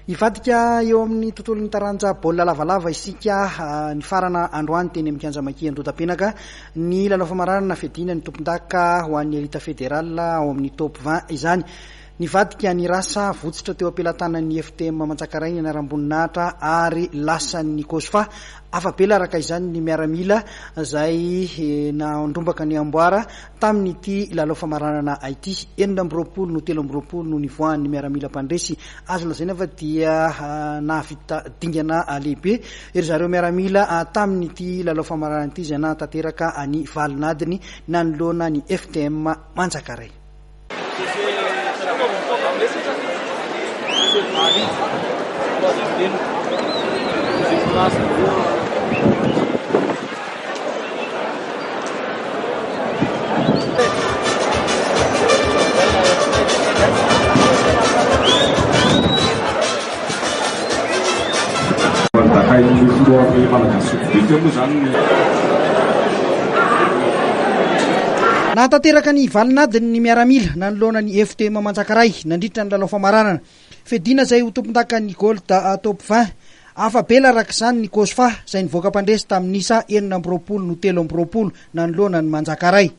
Hivadika eo amin'ny tontolon'ny taranja baolina lavalava isika nifarana androany teny amin'ny kianja Maki Andohatapenaka ny lalao famaranana fiadiana ny tompondaka ho an'ny Elite Fédérale ao amin'ny Top 20 izany. Nivadika ny rasa votsitra teo am-pelatanan'ny FTM Manjakaray ny anaram-boninahitra ary lasan'ny Cosfa. Afa-bela araka izany ny miaramila izay nandrombaka ny amboara tamin'ity lalao famaranana ity. 26 no 23 no nivoahan'ny miaramila mpandresy. Azo lazaina fa dia nahavita dingana lehibe ry zareo miaramila tamin'ity lalao famaranana ity izay nahatanteraka ny valin'adiny nanoloana ny FTM Manjakaray. Dakain'ny filohan'ny Malagasy Rugby teo moa izany ny. Nahatanteraka ny valin'adiny ny miaramila nanoloana ny FTM Manjakaray nandritra ny lalao famaranana. Fiadiana izay ho tompondakan'ny Gold Top 20. Afa-bela araka izany ny Cosfa izay nivoaka mpandresy tamin'ny isa 26 no 23 nanoloana ny Manjakaray.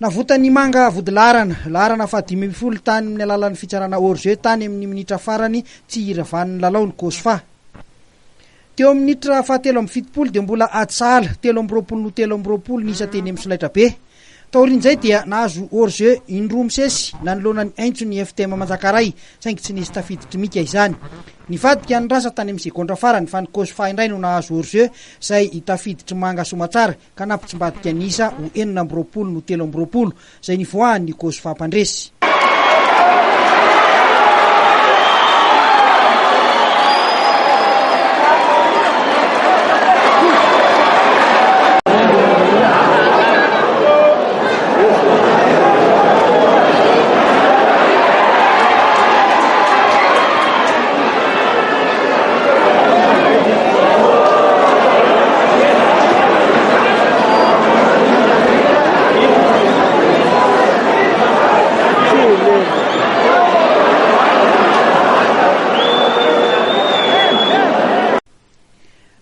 Navotan'ny Manga vodilaharana, laharana faha-15 tany amin'ny alalan'ny fitsarana hors-jeu tany amin'ny minitra farany tsy hiravan'ny lalao ny Cosfa. Teo amin'ny minitra faha-73 dia mbola ady sahala, 23 no 23 ny isa teny amin'ny solaitrabe. Taorian'izay dia nahazo hors-jeu indroa misesy nanoloana ny Aintso ny FTM Manjakaray, saingy tsy nisy tafiditry Mika izany. Nivadika ny rasa tany amin'ny segondra farany fa ny Cosfa indray no nahazo hors-jeu izay tafiditry Manga Soamatsara ka nampitsimbadika ny isa ho 26 no 23 izay nivoahan'ny Cosfa mpandresy.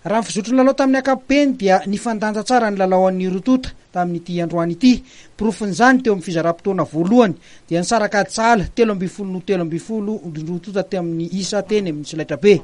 Raha ny fizotry ny lalao tamin'ny ankapobeny dia nifandanja tsara ny lalao an'ny roa tonta tamin'ity androany ity. Porofon'izany teo amin'ny fizaram-potoana voalohany dia nisaraka ady sahala 13 no 13 ny roa tonta tamin'ny isa teny amin'ny solaitrabe.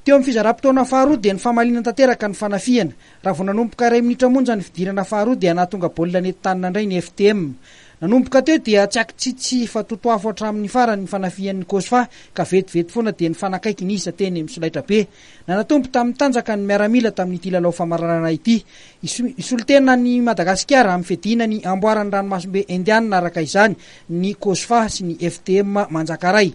Teo amin'ny fizaram-potoana faharoa dia nifamaliana tanteraka ny fanafihana. Raha vao nanomboka iray minitra monja ny fidirana faharoa dia nahatonga baolina nety tanana indray ny FTM. Nanomboka teo dia tsy aky-tsitsy fa totoafo hatramin'ny farany ny fanafihan'ny Cosfa ka vetivety foana dia nifanakaiky ny isa teny amin'ny solaitrabe. Nanatombo tamin'ny tanjaka ny miaramila tamin'ity lalao famaranana ity. Hisolo tena an'i Madagasikara amin'ny fiadiana ny amboaran'ny ranomasimbe Indianina araka izany ny Cosfa sy ny FTM Manjakaray.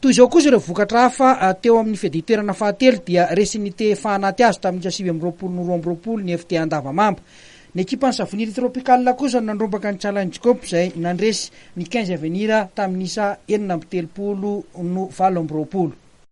Toy izao kosa ireo vokatra hafa teo amin'ny fiadian-toerana fahatelo dia resin'ny TFA Anaty Hazo tamin'ny isa 29 no 22 ny FT Andavamamba. Ny ekipan'ny Savonnerie Tropicale kosa no nandrombaka ny Challenge Cup izay nandresy ny Quinze Avenir tamin'ny isa 36 no 28.